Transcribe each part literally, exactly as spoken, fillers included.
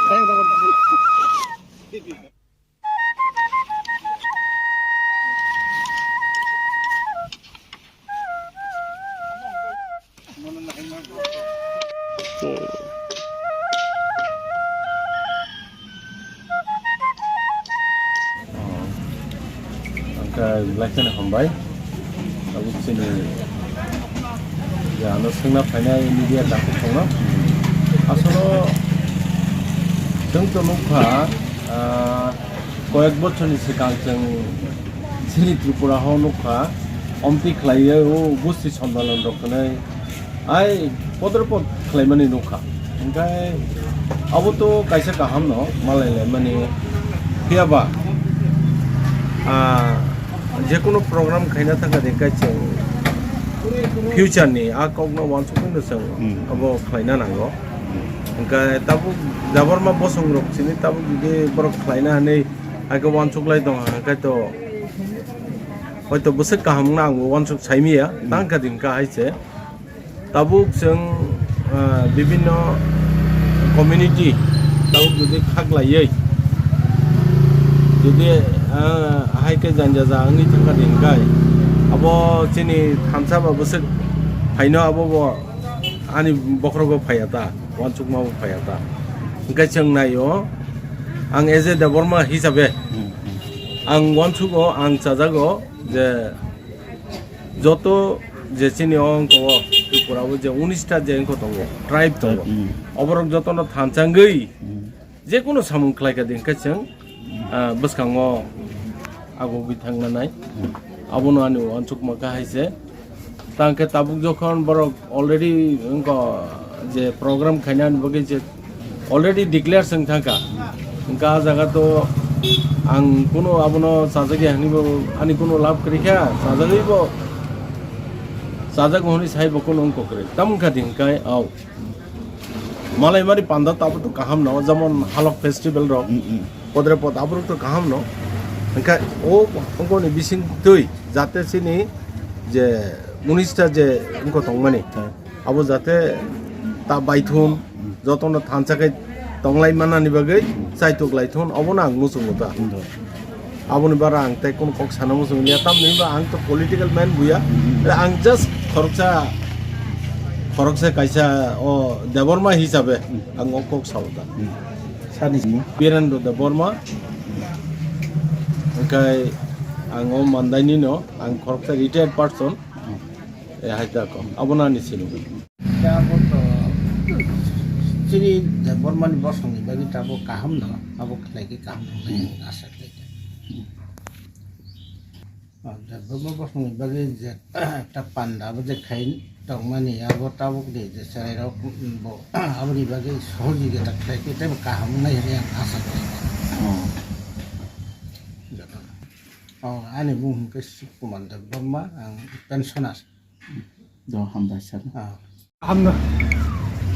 Ang khe belai kheno hambai. Tabuk chini je ano swngna phainai media tangkuk tongno. Asolo chwng to nukha, ah, koyek bochorni swkang chwng chini Tripura o nukha, omtwi khlaiwi o gusti sondalan rok hwnwi ai podre pod khlaimani nukha. Hwnkhe abo to kaisa kaham no malai laimani. Phiya ba, ah, je kono program khaina thangkha de khe chwng future ni a kok no uansukgwi no chwng Hmm. abo khlaina nango. Hmm. Hwnkhe tabuk Debbarma bosong rok chini tabuk jodi borok khlaina hinwi hai khe uansuk lai tongkha, hwnkhe to hoito bwswk kaham wngna ang bo uansuk sai manya, Hmm. tangkha din kha hai se. Tabuk chwng, ah, bibinno community tabuk jodi khaklaiwi, jodi, ah, hai khe janja ja wngwi thangkha din khe, abo chini thansa ba bwswk phaino abo bo ani bokhorogo phaiya ta, uansukma bo phaiya ta. Hwnkhe chwng naio, ang as a Debbarma hisabe Hmm, hmm. ang uansugo, ang chajago je joto je chini o wngkha o Tripura o je unis ta je wngkha tongo, tribe tongo. Hmm. Oborok jotono thansa wngwi Hmm. je kono samung khlai kha din khe chwng, ah, bwskango agugwi thangna nai. Hmm. Abono ani uansukma kha hai se. Tang khe tabuk jokhon borok already wngkha je program khainani bagwi je already declare chwng thangkha. Hwnkhe ah jaga to ang kuno abono chajagya hwnwi bo ani kuno lab kwrwi kha, chajagwi bo, chajago hwnwi sai bo kuno wngkha kwrwi. Tamo wngkha di hwnkhe, au. Malaimari panda tabuk to kaham no, jemon halok festival rok, Mm, mm. podre pod aborok to kaham no. Hwnkhe o wngkoni bising twi jate chini je unis ta je wngkha tongmani. Hwnkhe Abo jate ta baithun, jotono thansa khe tonglai manani bagwi chaitok lai thun, obono ang muchungo ta. Aboni bara ang tei kono kok sana muchungo liya, tamni hwnba ang to political man buya. Ang just khoroksa, khoroksa kaisa o Debbarma hisabe ang o kok sao ta. Sani sini. Birendra Debbarma, hwnkhe ang o Mandaini no, ang khoroksa retired person. E hai ta ko, abo nani sini. Abo to chini Debbarmani bosongni bagwi tabuk kaham no, abo khlai khe kaham no hwnwi Hmm. ang asa khlai kha. Hmm. Ah, Debbarma bosongni bagwi je ekta panda abo je khai tongmani abo tabuk de je chwrairok, mm, bo aboni bagwi sohojogita khlai khe teibo kaham wngnai hwnwi ang asa khlai kha. Hmm. Joto. Oh, ani mung hwnkhe Shiv Kumar Debbarma, ang pensioner. Do hambai sir. Ah. Hamno.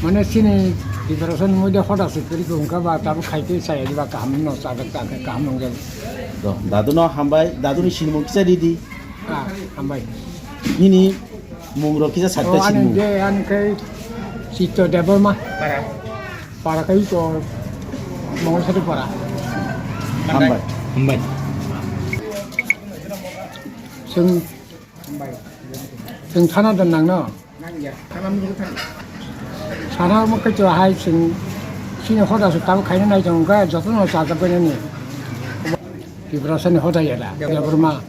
Mane chini preparation moide hoda se kiri ko wngkha ba tabuk khai khe chaya diba kaham no chajak ta khe kaham wngya. Do, dadu no hambai, dadu ni sinimung kisa di di. Ah, hambai. Nini mung rok kisa Oh, satta ani sinimung. Je ani khe Chitto Debbarma. Para. Para kai ko Mongol Sari para. Hambai. Hambai. Sing Chwng thana don nang no? Sana mo kaitor hai chwng chini hoda su tamo khaina nai tongo khe jotono chajak bai nani. Tiprasani hoda yada, Debbarma.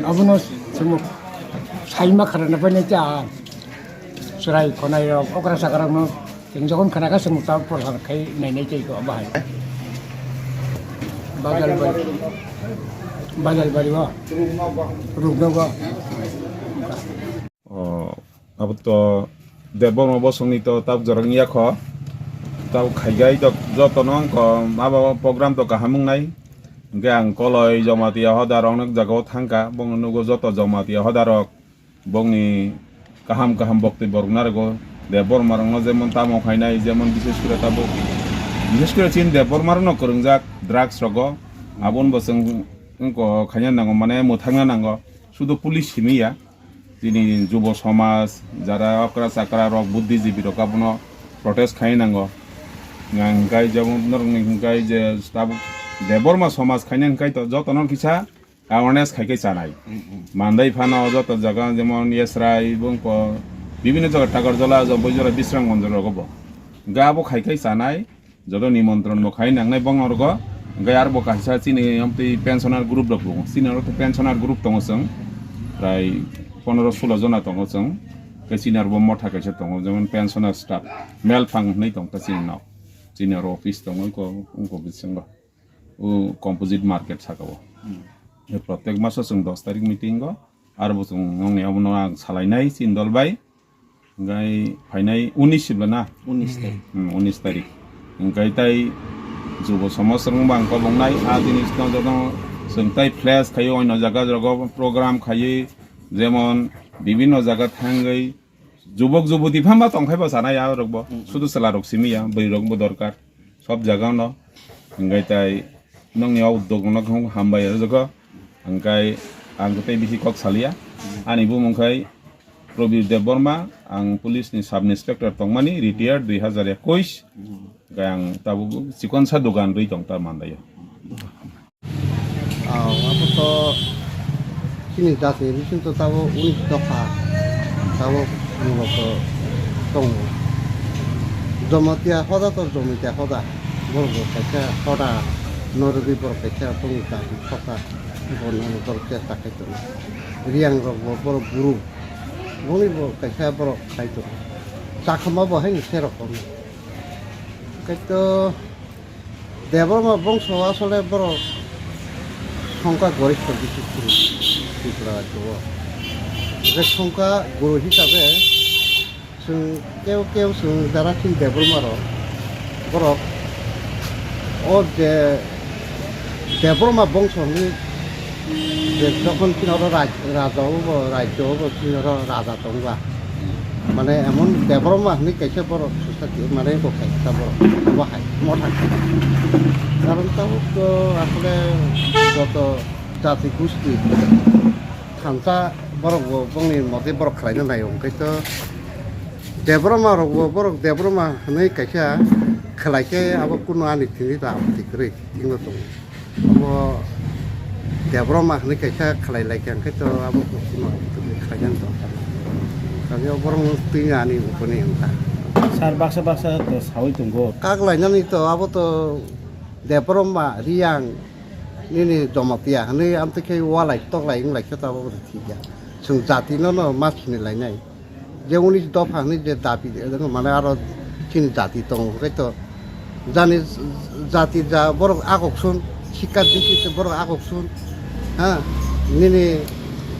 Abono chwng sai ma kharana bai nai cha. Chwrai khonai rok, okra chakra rok no Chwng jokhon khana kha chwng ta prosan khai nainai tei ko bahai. Bajalbari. Bajalbari o. Rupnago. O, abo to Debbarma bosongni to tab jorang ya kho. Tab khaigai to joto no wng kho abo program to kaham wngnai. Hwnkhe ang Koloi Jamatia hoda rok nok jaga o thangkha. Bongno nugo joto Jamatia hoda rok. Bongni kaham kaham boktoi borok narwgo. Debbarma rokno jemon tamo khainai, jemon bishes kore tabuk, bishes kore chini Debbarma rokno kwrwngjak drugs rogo. Aboni bo chwng wngkha khaina nango, mane mwthangna nango. Sudu police simi ya. Chini jubo somaj, jara okra chakra rok, buddhijibi rok abono protest khai nango. Ang hingkai jemon norokni hingkai je tabuk Debbarma somaj khaina hingkai to jotono kisa awareness khai khai chanai. Mm, mm. Mandai phano joto jaga jemon Yesrai, Bungpo, bibhinno jaga Takarjala, Jampuijala, Bisramganj rogo bo. Hingke abo khai khai chanai, joto nimontron bo khai nangnai bongorgo. Hingke arbo kaisa chini amtwi pensioner group rok bo. Chini oro pensioner group tongo chwng. Prai pondro sulo jona tongo chwng. Hingke chini oro bo motha kaisa tongo, jemon pensioner staff. Melphang hinwi tong ta chini nok. Chini oro office tongo, wngko, wngko bisingo. O composite market saka o. Hmm. E protek maso chwng dos tarik meeting o, aro bo chwng nongni obono ang salainai chini dol bai. Hingkai phainai unis sibla na? Unis tarik. Hmm, unis tarik. Hingkai tai jubo somaj rwng bang kobongnai, a jinis no joto chwng tai flash khai oino jaga rogo program khai, jemon bibhinno jaga thangwi, jubok juboti phano tongphai bo sanai a rok bo. Hmm. Sudu chwla rok simi ya, bwrwi rok bo dorkar. Sob jaga no. Hingkai tai nongni o uddog no hambai rwjago. Hingkai ang tei bisi kok salia. Ani bumung khai Prabir Debbarma, ang police ni sub inspector tongmani, retired dui hazar ekush. Hingkai ang tabuk chikonsa dogan rwi tong ta mandaio. Ah, abo to chini jati bising to tabo unis dopha tabo munglo to tongo. Jomotia hoda to Jomotia hoda. Borok bo kaisa hoda norwi borok kaisa tongwi jati hoda. Bono borok chesta khai tongo. Riyang rok bo borok guru. Boni bo kaisa borok khai tongo. Chakhama bo haino serok kono. Kaito Debbarma bongso asole borok songkha goristho bisi chini Tripura rajyo o. Je songkha guru hisabe chwng keu keu chwng jara chini Debbarma rok borok o je Debbarma bongso hwnwi je jokhon chini oro raj-, raja obo, rajyo obo chini oro raja tongba. Mane emon Debbarma hwnwi kaisa borok society, mane bo kaisa borok, bo hai, motha kaisa. Karon tabuk to asole joto jati gusti thansa borok bo bongni mote borok khlaina naio, hwnkhe to Debbarma rok bo borok Debbarma hwnwi kaisa khlai khe abo kunu ani thini ta abo thik kwrwi thikno tongo. Omo Debbarma hwnwi kaisa khlai lai kha, hwnkhe to abo kuno khlai nani tong kha. Tamo borok no twi ani uponi wng kha. Sir, baksa baksa to sawi tongo. Kak lainani to abo to Debbarma, Riyang, nini Jomotia hwnwi amtwi khe walai toklai wng lai khe to abo thik ya. Chwng jati no no ma sini lainai. Je unis dopha hwnwi je dabi, mane aro chini jati tongo, hwnkhe to jani jati ja borok agok sun, sikka dikti borok agok sun, ha, nini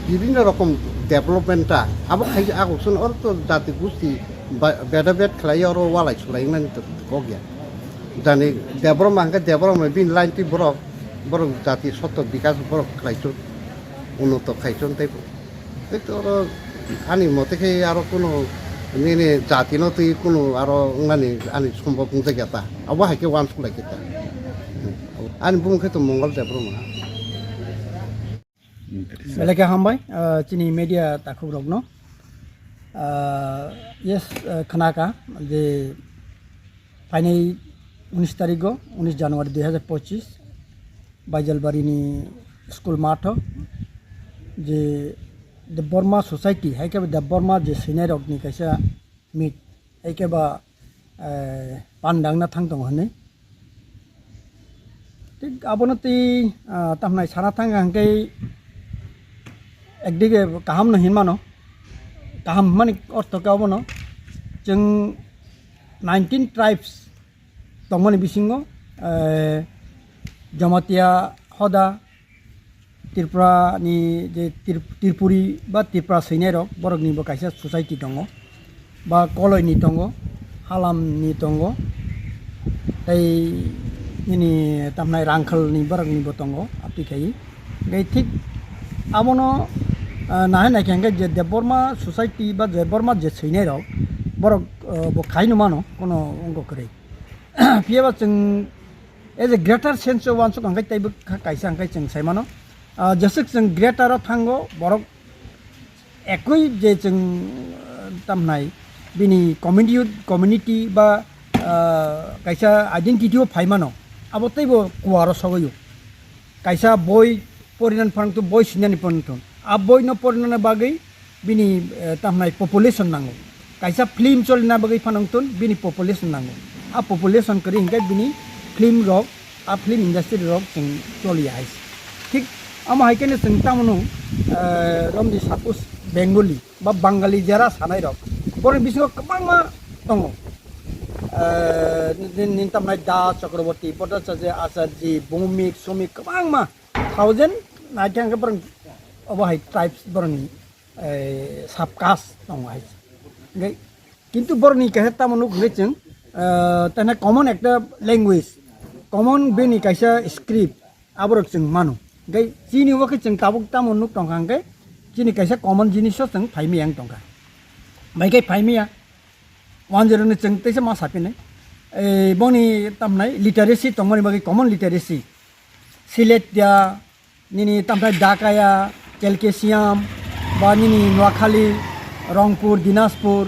bibhinno rokom development ta, abo khai agok sun, oro to jati gusti ba-, beda bed khlai oro walai sulai wngnani to kok ya. Jani Debbarma hwnkhe Debbarma bini line twi borok, borok jati sotto bikas borok khlai sun, unnoto khai sun tei Tei to oro ani mote khe aro kunu nini jati no twi kunu aro wngnani ani sombhob wng jakya ta. Abo hai khe uansuk lai khe ta. Ani bumung khe to Mongol Debbarma. Belai khe hambai, ah, chini media takhuk rok no. Ah, yes, ah, khna kha je phainai unis tarik o, unis January dui hazar pochis, Baijalbarini school matho je Debbarma Society, hai khe Debbarma je swinai rokni kaisa meet, hai khe ba, eh, pandangna thang tongo hinwi. Thik abono tei, ah, tamhnai sana thang hwnkhe ekdige kaham no hinmano, kaham hwnmani ortho khe obono chwng nineteen tribes tongmani bisingo, eh, Jamatia hoda, Tripura ni je Trip-, Tripuri ba Tripura swinai rok, borok ni bo kaisa society tongo, ba Koloi ni tongo, Halam ni tongo, tei nini tamhnai Rangkhal ni borok ni bo tongo, aphi khai. Gai thik abono, ah, nahai naikhe hwnkhe je Debbarma society ba Debbarma je swinai rok, borok, ah, bo khai no mano, kono wngkha kwrwi. Phiya ba chwng as a greater sense o uansuk hwnkhe teibo kha-, kaisa hwnkhe chwng sai mano. Ah, jeswk chwng greater o thango, borok ekoi je chwng, ah, tamhnai bini community, community ba ah, kaisa identity o phai mano, abo teibo kuaro sogwi o. Kaisa boi porinan phang tun, boi sinani phang tun. A boi no porinani bagwi bini, eh, tamhnai population nango. Kaisa film cholina bagwi phano wngtun bini population nango. A population kwrwi hinkhe bini film rok, a film industry rok chwng choliya hai. Thik amo hai kheno chwng tamo nung, eh, romdi suppose Bengali ba Bangali jera sanai rok. Borok bisingo kwbangma tongo. Eh, nin, nin tamnai Da Chakraborty, Bhattacharya, Acharji, Bhumik, Sumik, kwbangma thousand naikhe hwnkhe borok obo hai tribes borokni, eh, sub caste tongo hai. Hwnkhe kintu borokni kaisa tamo nuk hwnkhe chwng, eh, tana common ekta language, common bini kaisa script, aborok chwng mano. Hwnkhe chini o khe chwng tabuk tamo nuk tongkha hwnkhe chini kaisa common jiniso chwng phaimaya wng tongkha. Bai khe phaimaya, one zero ni chwng teisa ma sapinai. Ei, boni tamnai literacy tongmani bagwi common literacy. Silet ya, nini tamthai Dakaya, Chalkesiam, ba nini Noakhali, Rongpur, Dinaspur,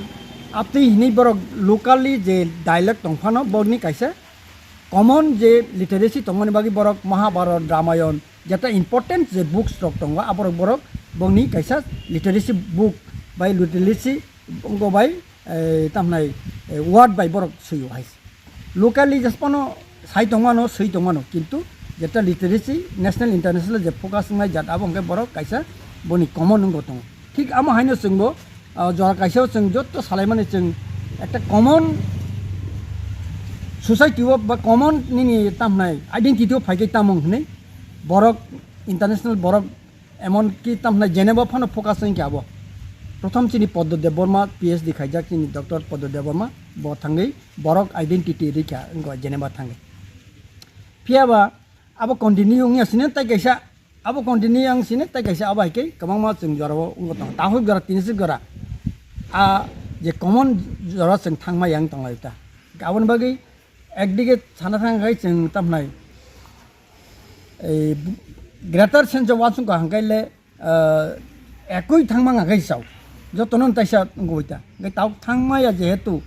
aptwi hinwi borok locally je dialect tongphano, borokni kaisa common je literacy tongmani bagwi borok Mahabharat, Ramayan, jeta important je books rok tongo, aborok borok bongni kaisa literacy book bai literacy wngkha bai, eh, tamhnai, eh, word bai borok swi o hai. Locally just pono sai tongmano, swi tongmano, kintu jeta literacy national international je focus wngnai jat abo hwnkhe borok kaisa boni common wngbo tongo. Thik amo haino chwngbo, ah, jora kaisa o chwng joto salaimani chwng ekta common society o ba common nini tamhnai identity o phaikhe tamo hwnwi borok international borok emon ki tamhnai Geneva phano focus wngkhe abo. Prothom chini Poddo Debbarma P H D khaijak chini Doctor Poddo Debbarma bo thangwi borok identity rikha wngkha Geneva thangwi. Phiya ba abo continue wngya sini tai kaisa, abo continue yang sini tai kaisa abo hai khe kwbangma chwng jorao wngwi tongo. Tahuk jora, tinisik jora. A je common jora chwng thangma yang tonglai ta. Aboni bagwi ekdige sana thang khai chwng tamhnai ei greater sense of wansukha hangkai le, ah, ekui thangma hangkai sao. Jotono taisa wngwi ta. Hingke tao thangma ya jehetu.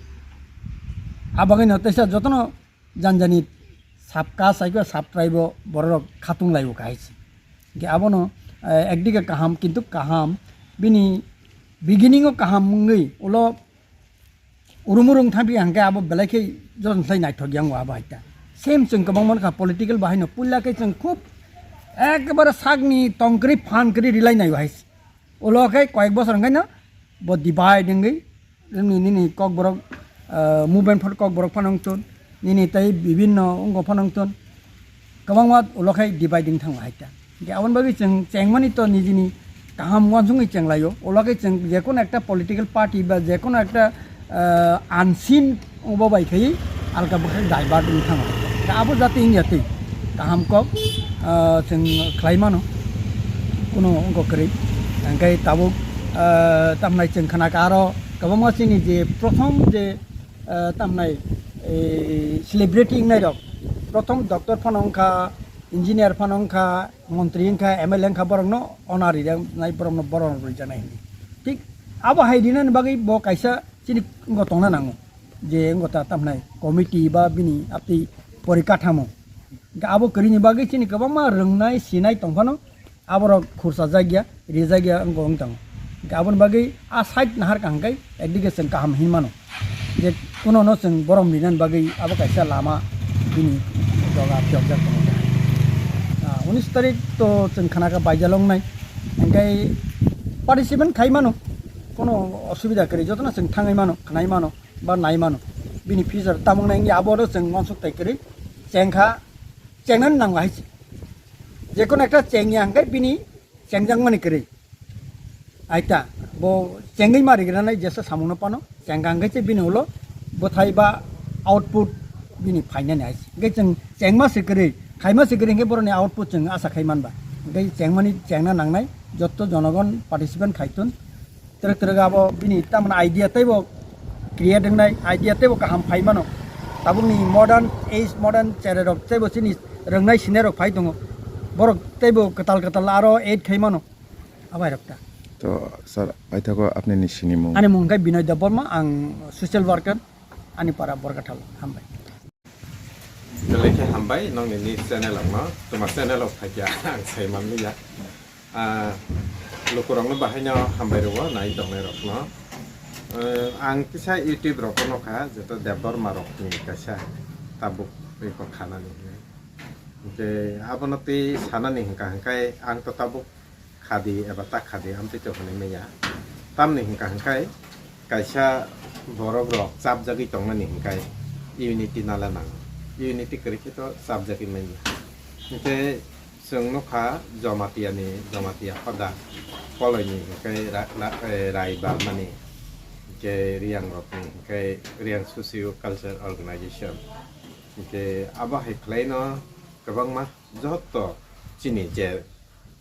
Abagwi no taisa jotono janjani sub caste, aiko sub tribe o borok rok khatung laibo kahai se. Hingke abono, eh, ekdige kaham, kintu kaham, bini beginning o kaham wngwi, ulo urum urum thangpi hangke abo belai khe joton khlai naithok yang abo hai ta. Same chwng kwbang mankha political bahai no puila khe chwng khub ekebare sakni tongkwrwi phan kwrwi rilai nai hai. Ulo khe koyek bosor hwnkhe no bo divide wngwi nini, nini kokborok, ah, movement phano kokborok phano wngthun, nini tei bibinno wngkok phano wngthun, kwbangma ulo khai dividing thango hai ta. Hingke aboni bagwi chwng chengmani to nijini kaham uansukgwi chenglaio, ulo khe chwng jekono ekta political party ba jekono ekta, ah, unseen obo bai khai alka bwkhak divert wng thango. Abo jate wngya twi kaham kok, ah, chwng khlai mano, kuno wngkok kwrwi. Hingke tabuk, ah, tamnai chwng khna kha aro kwbangma chini je prothom je, ah, tamnai, eh, celebrity wngnai rok, prothom doctor phano wngkha, engineer phano wngkha, montri wngkha, M L A wngkha, borokno honor rijak nai, borokno boron rwijaknai hinwi. Thik abo hai rinani bagwi bo kaisa chini wngkha tongna nango, je wngkha ta tamnai committee ba bini aptwi porikatamo. Hingke abo kwrwini bagwi chini kwbangma rwngnai sinai tongphano, aborok khursa jakya, rijak ya wngkha wng tongo. Hingke aboni bagwi a side nahar kaham khe ekdige chwng kaham hin mano. Je kuno no chwng borom rinani bagwi abo kaisa lama bini doga phiyokjak tongo. Ah, unis tarik to chwng khana kha baijalo wngnai. Hingke participant khai mano, kono osubida kwrwi, jotono chwng thangwi mano, khnai mano, ba nai mano. Bini future tamung nai wngya abo oro chwng uansuk tai kwrwi chengkha, chengnani nango hai se. Jekono ekta chengya hingke bini chengjakmani kwrwi. Aita, bo chengwi ma rigranai jesa samungno phano, chengkha hingke se bini ulo bwthai ba output bini phainani hai se. Hingke chwng chengma se kwrwi, khaima se kwrwi hingke boroni output chwng asa khai manba. Hingke chengmani chengna nangnai, jotto jonogon participant khaitun, twrwk twrwk abo bini tamoni idea teibo create wngnai, idea teibo kaham phai mano. Tabukni modern age, modern cherai rok teibo chini rwngnai sinai rok phai tongo. Borok teibo kwtal kwtal aro aid khai mano. Abai rok ta. To, sir, paithago apni ni sinimung? Ani mung khe Binoy Debbarma, ang social worker. Ani para Borgathalo. Hambai. Belai khe hambai nongni ni channel rokno. Tuma channel rok phaikha ang sai manliya. Ah, lukurokno bahaino hambai rwo nai tongnai rokno. Eh, ang kisa YouTube rogo nokha, jeto Debbarma rokni kaisa tabuk record khanani hinwi. Hwnkhe abono tei sanani hwnkha hwnkhe ang to tabuk khadi eba ta khadi amtwi to hwnwi manya. Tamni hwnkha hwnkhe kaisa borok rok chapjagwi tongmani hwnkhe unity nala nango. Unity kwrwi khe to chapjagwi manya. Hwnkhe chwng nukha Jamatia ni, Jamatia hoda, Koloini hwnkhe ra-, ra-, eh, Rai Barmani, hwnkhe Riang rokni hwnkhe Riang Socio Culture Organization. Hwnkhe abo hai khlaino kwbangma joto chini je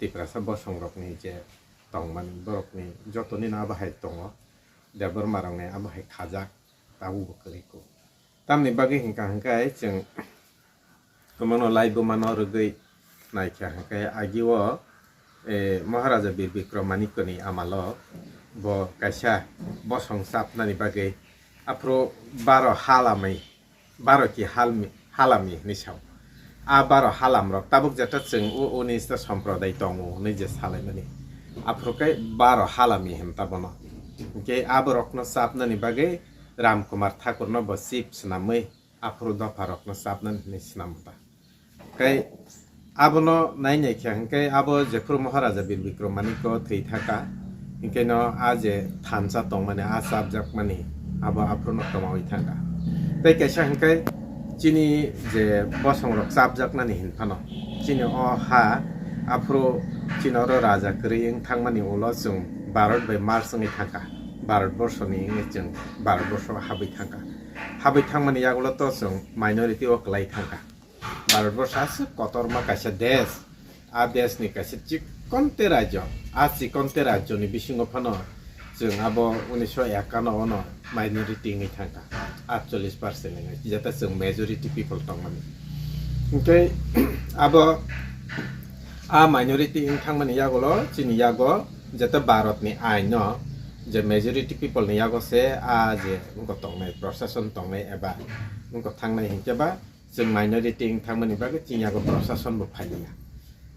Tiprasa bosong rokni je tongmani borokni jotoni no abo hai tongo, Debbarma rokni abo hai khajak, tabuk bo kwrwi kho. Tamni bagwi hwnkha hwnkhe chwng kwmano laibuma no rwgwi naikha hwnkhe agio, eh, Maharaja Bir Bikram Manikya ni amalo bo kaisa bosong chapnani bagwi aphuru baro halamwi, baro ki halmi, halami hinwi sao. A baro halam rok tabuk jeta chwng o unis ta somprodai tongo hinwi je salaimani. Aphuru khe baro halami hwn ta bono. Hwnkhe aborokno chapnani bagwi Ram Kumar Thakur no bo chief swnamwi aphuru dopha rokno chapnani hinwi swnam ta. Khe abono nainai khe hwnkhe abo jephuru Maharaja Bir Bikram Manikya thwi thaka, hwnkhe no a je thansa tongmani, a chapjakmani, abo aphuruno kwmawi thangkha. Tei kaisa hwnkhe chini je bosongrok chapjaknani hin phano, chini o ha aphuru chini oro raja kwrwi wng thangmani ulo chwng Bharat bai merge wngwi thangkha, Bharat borsoni wngwi chwng Bharat borso habwi thangkha. Habwi thangmani yagulo to chwng minority o kwlai thangkha. Bharatborsho aswk kotorma kaisa desh, a deshni kaisa chikonte rajyo, a chikonte rajyoni bisingo phano chwng abo unisho ekano ono minority wngwi thangkha, atchollish percent wngwi, jeta chwng majority people tongmani. Hwnkhe abo a minority wng thangmani yagulo chini yago jeta Bharatni aino je majority people ni yago se a je wngkha tongnai, prosason tongnai eba wngkha thangnai hinkhe ba chwng minority wng thangmani bagwi chini yago prosason bo phailiya.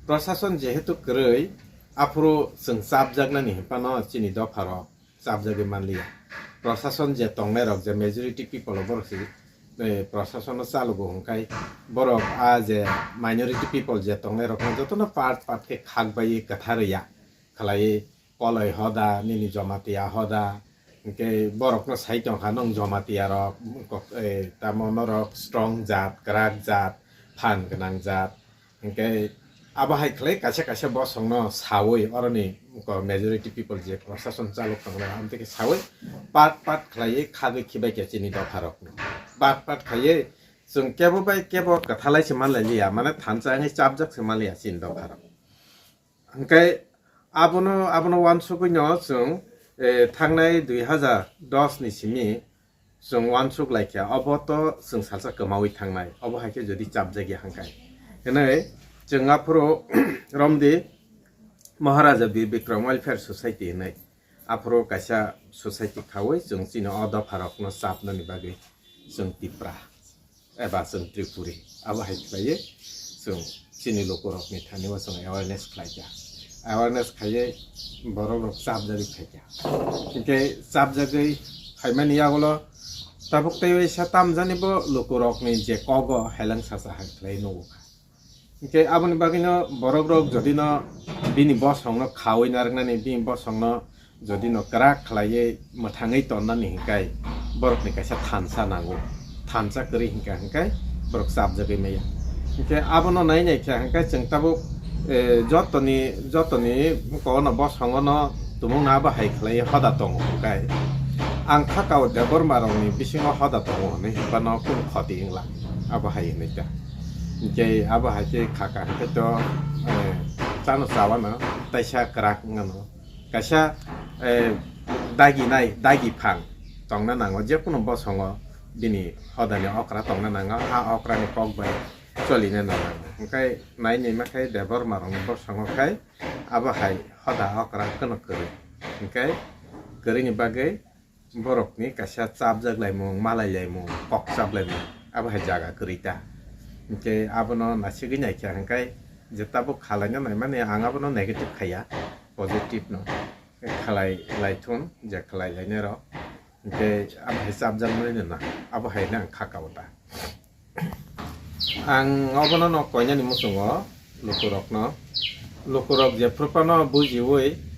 Prosason jehetu kwrwi, aphuru chwng chapjaknani hinphano chini dopharok chapjagwi manliya. Prosason je tongnairok, je majority people o borok se, eh, prosason no chalogo hwnkhai borok a je minority people je tongnairokno jotono part part khe khakbaiwi kwtharwi ya khlaiwi, Koloi hoda, nini Jamatia hoda, hwnkhe borokno sai tongkha nwng Jamatia rok, kok-, eh, tamo norok strong jat, kwrak jat, phan gwnang jat, hwnkhe abo hai khlai kaisa kaisa bosongno saui oroni majority people je prosason chalok tongnai, amtwi khe saui part part khlaiwi khagwi khibai khe chini dopharokno part part khaiwi chwng kebo bai kebo kwthalai se manlai liya, mane thansa wngwi chapjak se manliya chini dopharok. Hwnkhe abono, abono uansugwino chwng, eh, thangnai dui hazar dos ni simi chwng uansuk laikha, obo to chwng salsa kwmaui thangnai, obo hai khe jodi chapjagya hwnkhe. Hwnwi chwng aphuru romdi Maharaja Bir Bikram Welfare Society hwnwi. Aphuru kaisa society khaui chwng chini o dopharokno chapnani bagwi chwng Tipra eba chwng Tripuri abo hai khlaiwi chwng chini lukurokni thani o chwng awareness khlaikha. Awareness khaiwi borokrok chapjagwi phaikha. Hinkhe chapjagwi phaimani yagulo tabuk tei waisa tamjani bo lukurokni je kogo heleng sacha hai khlai nukha. Hinkhe aboni bagwino borokrok jodino bini bosongno khaui narwknani, bini bosongno jodino kwrak khlaiwi mwthangwi tonnani hinkhai borokni kaisa thansa nango. Thansa kwrwi hinkha hinkhai borok chapjagwi maya. Hinkhe abono nai nai khe hinkhai chwng tabuk, eh, jotoni, jotoni kono bosongono tumungno abo hai khlaiwi hoda tongo hinkhai. Ang thakao Debbarmarokni bisingo hoda tongo hinwi hinphano kunu khoti wngla. Abo hai hinwi ta. Hinkhe abo hai khe khaka hinkhe to, eh, chano chawano taisa kwrak wngano. Kaisa, eh, dagi nai, dagi phang tongna nango, jekunu bosongo bini hodani okra tongna nango, a okrani kok bai cholina nango. Hinkhe nai nima khai Debbarmarokni bosongo khai abo hai hoda okra kheno kwrwi. Hinkhe kwrwini bagwi Borokni kaisa chapjak laimung, malai laimung, kok chap laimung, abo hai jaga kwrwi ta. Hinkhe abono nasigwi naikha hinkhe je tabuk khalaina naimani ang abono negative khaiya, positive no khalai laithun, je khalai lainai rok. Hinkhe abo hai chapjak mani na, abo hai no ang kha kao ta. Ang obono no koinani muchungo lukurokno, lukurok jephru phano bujiwi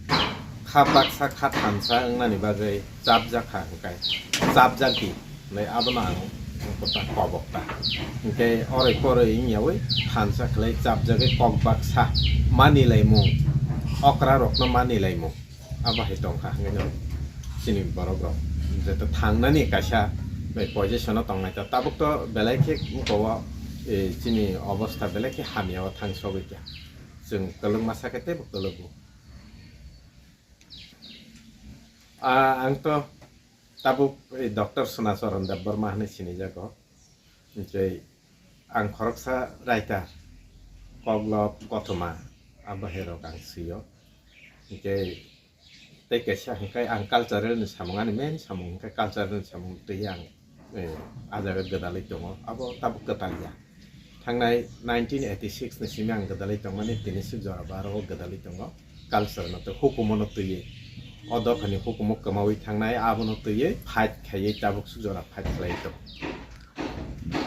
kha baksa kha thansa wngnani bagwi chapjak kha hwnkhe chapjak di hinwi abono ang kobok ta. Hinkhe oroi poroi wngyawi thansa khlai chapjagwi kok baksa mani laimung, okra rokno mani laimung. Abo hai tongkha hwnwi no chini borok rok jeto thangnani kaisa bai position o tongnai ta tabuk to belai khe wngkha o, eh, chini obostha belai khe hamya o thang sogwi kha. Chwng kwlwngma sakhe teibo kwlwgo. Ah, ang to tabuk, eh, Doctor Sunacharan Debbarma hinwi sinijago. Hinkhe ang khoroksa writer, koklop, kothoma, abo hai rok ang swi-o. Hinkhe tei kaisa hinkhe ang cultural ni samung, ani main samung hinkhe cultural ni samung twi ang, eh, ah jaga gwdalwi tongo, abo tabuk kwtal ya. Thangnai nineteen eighty-six ni simi ang gwdalwi tongmani, tini suk jora baro o gwdalwi tongo. Culture no tei hukumo no twiwi, o dophani hukumo kwmawi thangnai, abono twiwi fight khaiwi tabuk suk jora fight khlaiwi tongo.